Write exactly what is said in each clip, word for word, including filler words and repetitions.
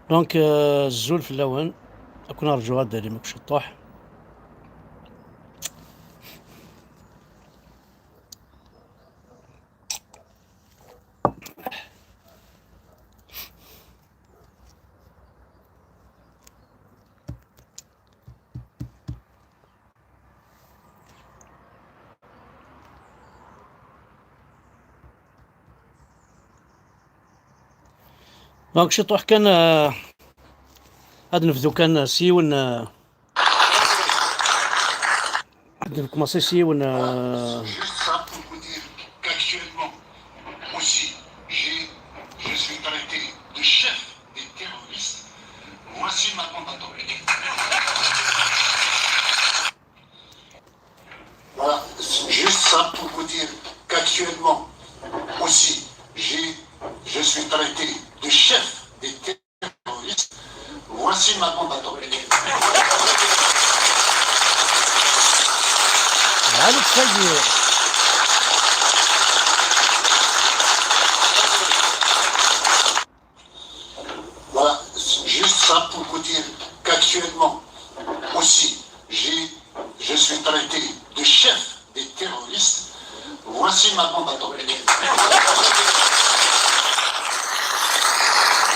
Donc, euh, azul fell-awen. Ad ken-rǧuɣ ad d-talim akk ciṭṭuḥ. Donc, ciṭuḥ kan, euh, ad nebdu kan s yiwen, euh, ad nkumaṣi s yiwen, euh, Juste ça pour vous dire qu'actuellement aussi, j'ai, je suis traité de chef des terroristes. Voici ma bombe atomique. Voilà, juste ça pour vous dire qu'actuellement aussi, j'ai, je suis traité de chef des terroristes. Voici ma bombe atomique. Allez, ça y est. Voilà, juste ça pour vous dire qu'actuellement aussi, j'ai, je suis traité de chef des terroristes. Voici ma bombe atomique.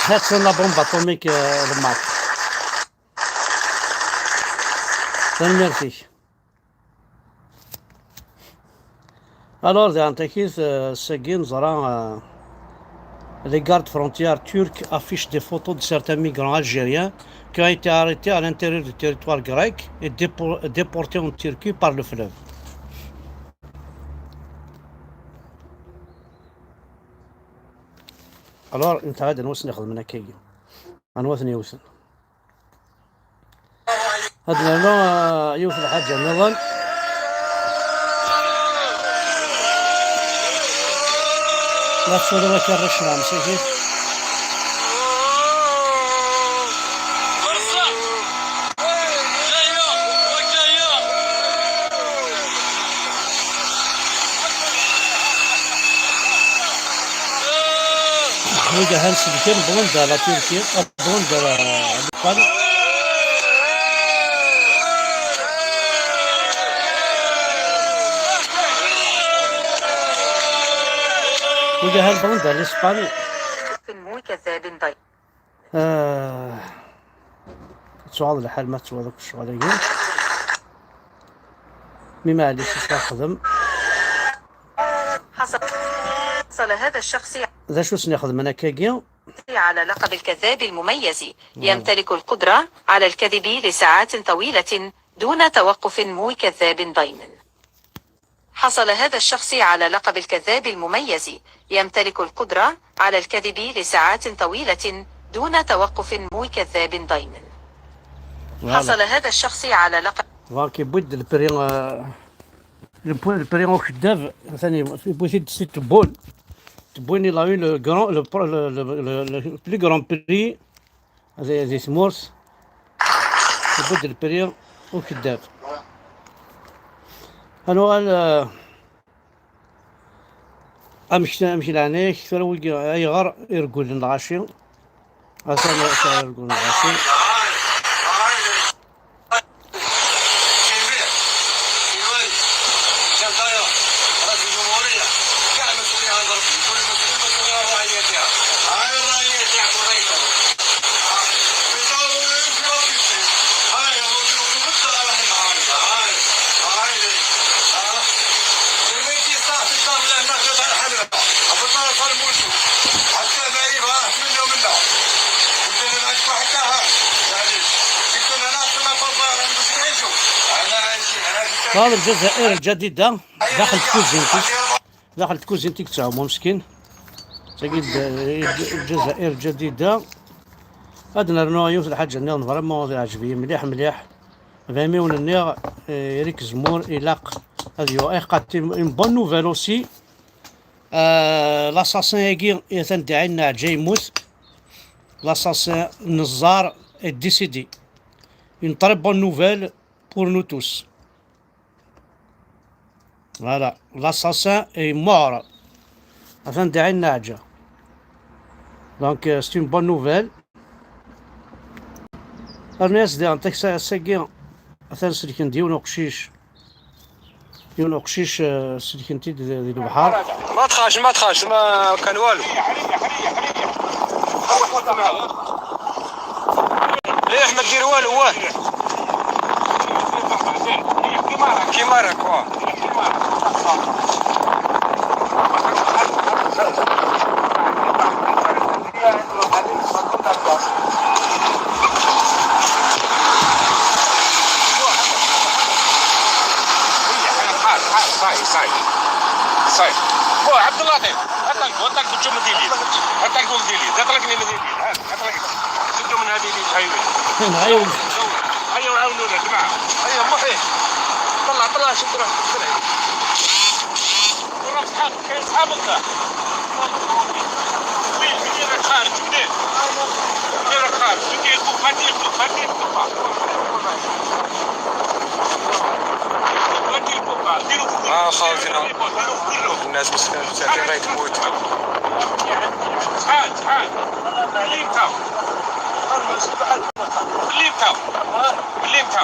Hât-tt la bombe atomique, euh, le Mac. Tanemmirt-ik. Alors, daɣen takit, euh, ass-agi neẓra, euh, les gardes frontières turcs affichent des photos de certains migrants algériens qui ont été arrêtés à l'intérieur du territoire grec et dépor-, déportés en Turquie par le fleuve. Alors, netta ad nwasen ixedmen akkagi. Anwa ten yewten? Ad nernu, ah, yiwet n lḥaǧa nniḍen. La ttwaliḍ akka arrac-nneɣ msakit. Wid ahan selken, wwḍen-d ɣer la Turquie, wwḍen-d ɣer, euh, Lupal. Wid ahan wwḍen-d ɣer Lispan. Ah, yettwaɣeḍ lḥal ma tettwaḍ akk ccɣel-agi. Mi maɛlic, ad texdem. حصل، حصل هذا الشخص D acu sen-ixedmen akkagi? على لقب الكذاب المميز. Voilà. يمتلك القدرة على الكذب لساعات طويلة دون توقف. مو كذاب دايما. حصل هذا الشخص على لقب الكذاب المميز. يمتلك القدرة على الكذب لساعات طويلة دون توقف. مو كذاب دايما. Voilà. حصل هذا الشخص على لقب Donc, yewwi-d le prix, euh, le prix, le prix ukeddab, atan yewwi-t-id si Tebboune. Tebboune, il a eu le grand, le, le, le, le, le plus grand prix di, di tmurt. Yewwi-d le prix ukeddab. Ad nuɣal, euh, Amek, amek leɛnaya-k tura wigi, ayɣer i regglen lɣaci? Atan atan i regglen lɣaci. هذا الجزائر الجديدة داخل الكوزينتيك. داخل الكوزينتيك تاعهم مسكين. تاكي الد-، الجزائر الجديدة. هاد نرنو يوث الحاجة نيض فريمون يعجبني مليح مليح. فهمي وننيغ، إيه، إريك زمور إلاق. هذا يو إيه قاتي une bonne nouvelle aussi. آه، l'assassin يجي يتندعي النعجة يموت. L'assassin نزار est décédé. Une très bonne nouvelle pour nous tous. Voilà, l'assassin est mort. Atan dɛi nnaɛǧa. Donc, euh, c'est une bonne nouvelle. Rnu-yas diɣen taksa ass-agi, atan selken-d yiwen uqcic. Yiwen uqcic, euh, selken-t-id di, di lebḥer. ما تخافش، ما تخافش، ما كان والو. مليح، ما دير والو، واه. كيما راك، واه. صاي، صاي. صاي. بو عبد اللطيف، هات لك، هات لك شو مديلي. هات لك مديلي. هات لك مديلي. هات لك. شدوا من هذه اللي هايوي. هايوي. هيا وعاونونا يا جماعة. هيا محي. طلع، طلع، شد روحك. طلع. ورا صحابك، كاين صحابك كاع. وين، منين راك خارج، منين؟ منين راك خارج؟ شو كاين فوق؟ هاتي فوق، هاتي فوق. هاتي فوق، ديروا فوق. آه، خاوتنا. الناس مسكينة، مساكين، راهي تموت. شحال، شحال؟ اللي انت. اللي انت. اللي انت.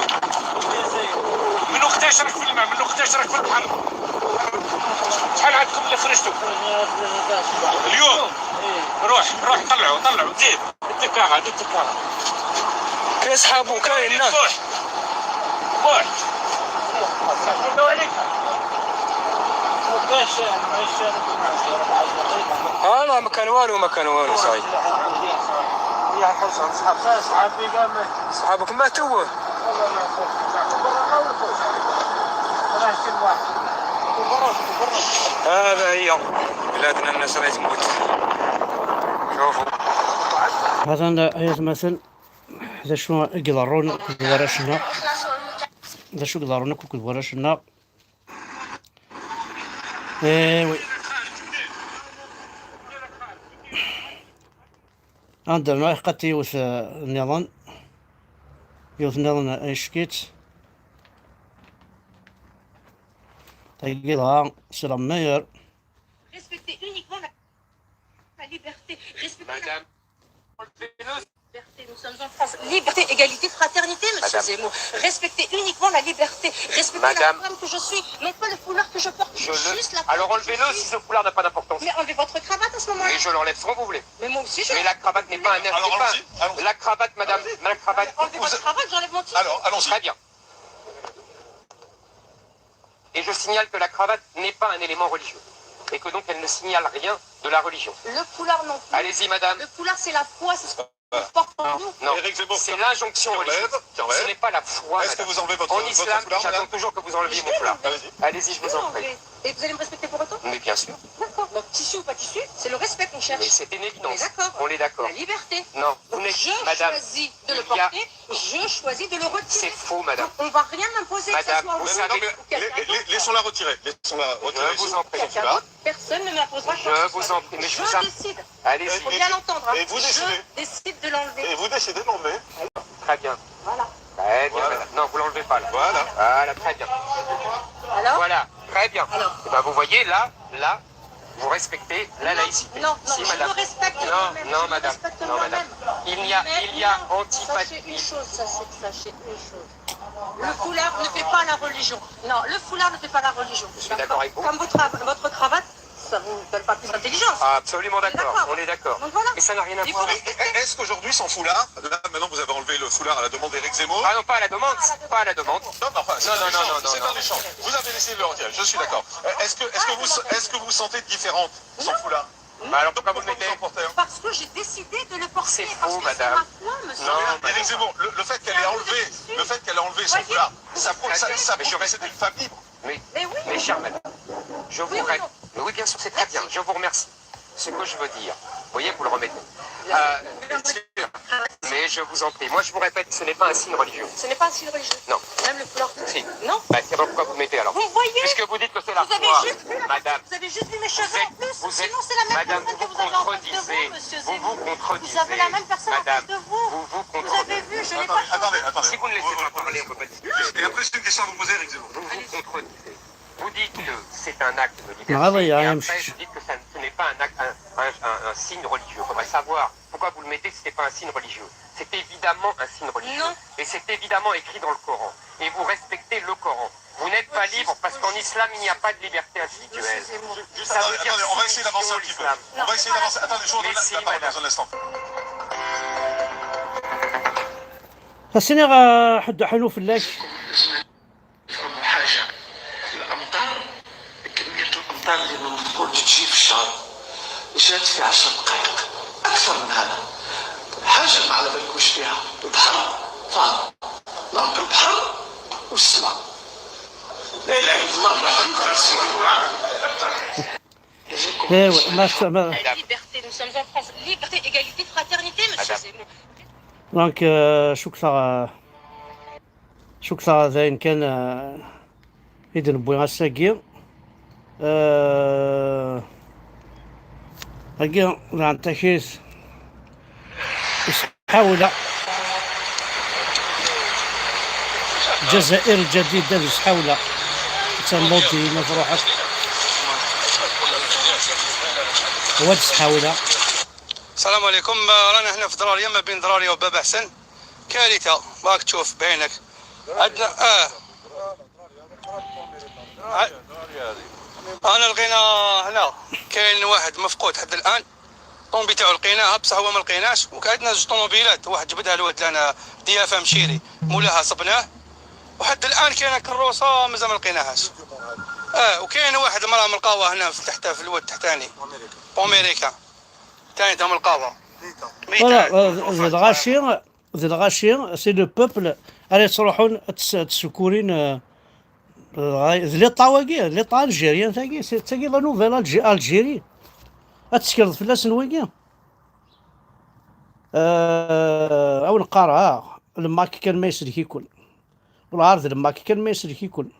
من وقتاش راك في الماء؟ من وقتاش راك في البحر؟ شحال عندكم اللي خرجتوا؟ اليوم؟ روح، روح، طلعوا، طلعوا، زيد. التكاغة، التكاغة. كاين صحابو، كاين، لا. روح. روح. روح عليك. آه، لا، ما كان والو، ما كان والو، صاي. صحابك ماتوا؟ هذا هي بلادنا، الناس راهي تموت. شوفوا. هذا أيتمثل. D acu i iḍerrun akked warrac-nneɣ? D acu i iḍerrun akk akked warrac-nneɣ? Eh oui. Anda ma iqqat yiwet, eh, nniḍen. Yiwet nniḍen, eh, icekkit. Tagi dɣa, c'est la meilleure. Respecter uniquement la, la liberté. Respecter la Madame. Liberté, nous sommes en France. Liberté, égalité, fraternité, monsieur Zemmour. Respectez uniquement la liberté. Respectez la femme que je suis, non pas le foulard que je porte. Juste la femme que je suis. Alors enlevez-le si ce foulard n'a pas d'importance. Mais enlevez votre cravate à ce moment-là. Mais je l'enlève sans vous voulez. Mais moi aussi, je... Mais la cravate n'est pas un... Alors, allons-y, allons-y. La cravate, madame, ma cravate. Enlevez votre cravate, j'enlève mon t-shirt. Alors, allons-y. Très bien. Et je signale que la cravate n'est pas un élément religieux. Et que donc elle ne signale rien de la religion. Le foulard non plus. Allez-y, madame. Le foulard, c'est la foi, c'est ce qu'on porte en nous. Non, c'est l'injonction religieuse. Ce n'est pas la foi, madame. Est-ce que vous enlevez votre, votre foulard, madame ? En islam, j'attends toujours que vous enleviez mon foulard. Allez-y. Allez-y, je vous en prie. Et vous allez me respecter pour autant ? Mais bien sûr. D'accord. Donc, tissu ou pas tissu, c'est le respect qu'on cherche. Mais c'est une évidence. On est d'accord. On est d'accord. La liberté. Non, vous n'êtes, madame, je choisis de le porter. Je choisis de le retirer. C'est faux, madame. Donc, on va rien m'imposer, que ce soit vous ou quelqu'un d'autre. Madame, vous savez... Non, non, mais la-, la-, laissons-la retirer. Laissons-la retirer. Je vous en prie. Quelqu'un d'autre, personne ne m'imposera quoi que ce soit. Je vous en prie, mais je vous en... Je décide. Allez-y. Faut bien l'entendre, hein. Et vous décidez. Je décide de l'enlever. Et vous décidez de l'enlever. Très bien. Voilà. Très bien, madame. Non, vous l'enlevez pas, là. Voilà. Voilà, très bien. Alors ? Voilà, très bien. Alors ? Eh ben, vous voyez, là, là, vous respectez la laïcité. Non, non, je me respecte moi-même. Si, madame. Non, non, madame. Je me respecte moi-même. Non, madame. Il n'y a, il y a antipathie. Sachez une chose, sachez, sachez une chose. Le foulard ne fait pas la religion. Non, le foulard ne fait pas la religion. Je suis d'accord avec vous. Comme votre, votre cravate, ça vous donne pas plus d'intelligence. Ah, absolument d'accord. On est d'accord. Donc voilà. Et ça n'a rien à voir. Et vous respectez. Est-ce qu'aujourd'hui, sans foulard, là, maintenant, vous avez enlevé le foulard à la demande d'Éric Zemmour ? Ah non, pas à la demande. Pas à la demande. Non, mais enfin, c'est un échange. C'est un échange. Vous avez décidé de le retirer. Je suis d'accord. Euh, est-ce que, est-ce que vous, est-ce que vous vous sentez différente sans foulard ? Bah alors pourquoi vous le mettez ? Parce que j'ai décidé de le porter, parce que c'est ma foi, monsieur. C'est faux, madame. Non, madame. Éric Zemmour, le, le fait qu'elle ait enlevé, le fait qu'elle ait enlevé son foulard, ça prouve, ça, ça prouve que c'est une femme libre. Mais, mais oui. Mais chère madame, je vous... Oui ou non ? Mais oui, bien sûr, c'est très bien. Merci. Je vous remercie. Ce que je veux dire, vous voyez, vous le remettez. Euh, bien sûr. Mais je vous en prie, moi je vous répète, ce n'est pas un signe religieux. Ce n'est pas un signe religieux. Non. Même le foulard. Si. Non. Bah, c'est pourquoi vous le mettez alors. Vous voyez ? Puisque vous dites que c'est la foi, madame. Vous avez juste vu la, vous avez juste vu mes cheveux en plus. Vous êtes, vous êtes, madame, vous vous contredisez. Sinon, c'est la même personne qui vous a enlevé vos cheveux, monsieur Zemmour. Vous vous contredisez. Vous avez la même personne en face de vous. Madame, vous vous contredisez. Vous avez vu, je n'ai pas changé. Attendez, attendez, attendez. Si vous ne laissez pas parler, on peut pas discuter. Et après, j'ai une question à vous poser, Éric Zemmour. Vous vous contredisez. Vous dites que c'est un acte de liberté, et après, vous dites que ça, ce n'est Pas un, acte- un- un- un- un signe religieux. Il faudrait savoir pourquoi vous le mettez si ce n'est pas un signe religieux. C'est évidemment un signe religieux. Non. Et c'est évidemment écrit dans le Coran. Et vous respectez le Coran. Vous n'êtes pas libre parce qu'en islam, il n'y a pas de liberté individuelle. Excusez-moi. Juste, Ça attendez, veut dire attendez, on va essayer soumission d'avancer un petit peu. islam. On va essayer d'avancer. Attendez, je vous redonne Mais la, si, la parole madame. dans un instant. خاصني غا حد حنو فلاك. نفهموا حاجة. الأمطار، كمية الأمطار اللي من المفروض تجي في الشهر، جات في عشر دقائق، أكثر من هذا. حاجة ما على بالكمش فيها، البحر فاضي. Donc البحر والسماء. لا إله إلا الله محمد رسول الله. ايوا، ما ش- ما La liberté, nous sommes en France. Liberté, égalité, fraternité, monsieur Madame. Zemmour. دونك آه، شكرا. شكرا. داين كان آه، اذا نبوي غاساكي. آه، هاكي نعطيكيس. حاولة. الجزائر الجديدة بس حاولة. تنوضي ما في روحك. واد حاولة. السلام عليكم. آه، رانا هنا في ضرارية، ما بين ضرارية وباب حسن. كارثة، راك تشوف بعينك. عندنا اه ع- انا لقينا هنا كاين واحد مفقود حد الان. الطوموبيل تاعو لقيناها بصح هو ما لقيناش، وكان عندنا زوج طوموبيلات، واحد جبدها الواد لنا دي اف ام شيري، مولاها صبناه، وحد الان كاينه كروسه مازال ما لقيناهاش. اه، وكاين واحد المراه ملقاوها هنا في تحت في الواد التحتاني، امريكا، ثاني تاع ملقاوها. فوالا، آه، زيد غاشي، زيد غاشي، سي لو بوبل. الي تروحون تس- تسكورين آه، آه، لي طاواكي، لي طا الجيريان تاكي، سي تاكي لا نوفيل الجيري. اتسكرد فلاس نويكي. آه، او نقارها، الماك كان ما يسلك يكون. والعرض الماك كان ما يسلك يكون.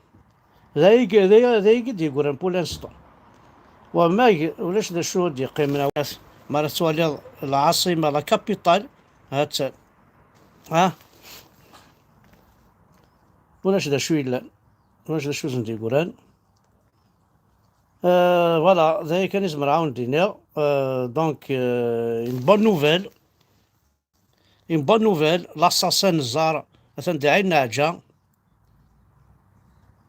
ذايق ذايق ذايق ديقولن بو لانستون. وما ي- ولاش ذا شو دي قيمنا. ما راه توالي العاصمة لا كابيتال. هات. ها. ولاش ذا شو يلان. ولاش ذا شو زندي يقولن. آه، فوالا، ذايق كان يزمر عاون دينير. آه، دونك، آه، اون بون نوفيل. اون بون نوفيل، لاساسان الزار، اتان داعي النعجة.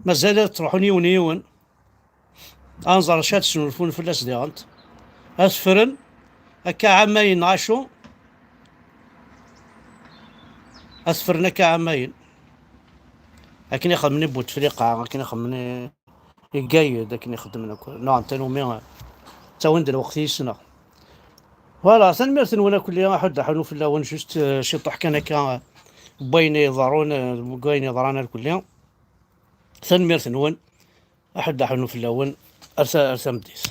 مازال تروحون يون يون. انزر شات سنولفون فلاس ديغنت. اسفرن، اكا عامين عاشو. اسفرن اكا عامين. اكن يخدمني بوتفليقة، اكن يخدمني يقايد، اكن يخدم لك. نوع تانومي، تاوند الوقت يسنا. فوالا، تنميرت نونا كليا، حد حنو في اللون، جوست، آه، شي طحكة هكا، بين يضرون، آه، بين يضران الكليا. تنميرت نون، أحد حنو في اللون، أرسى، أرسى مديس.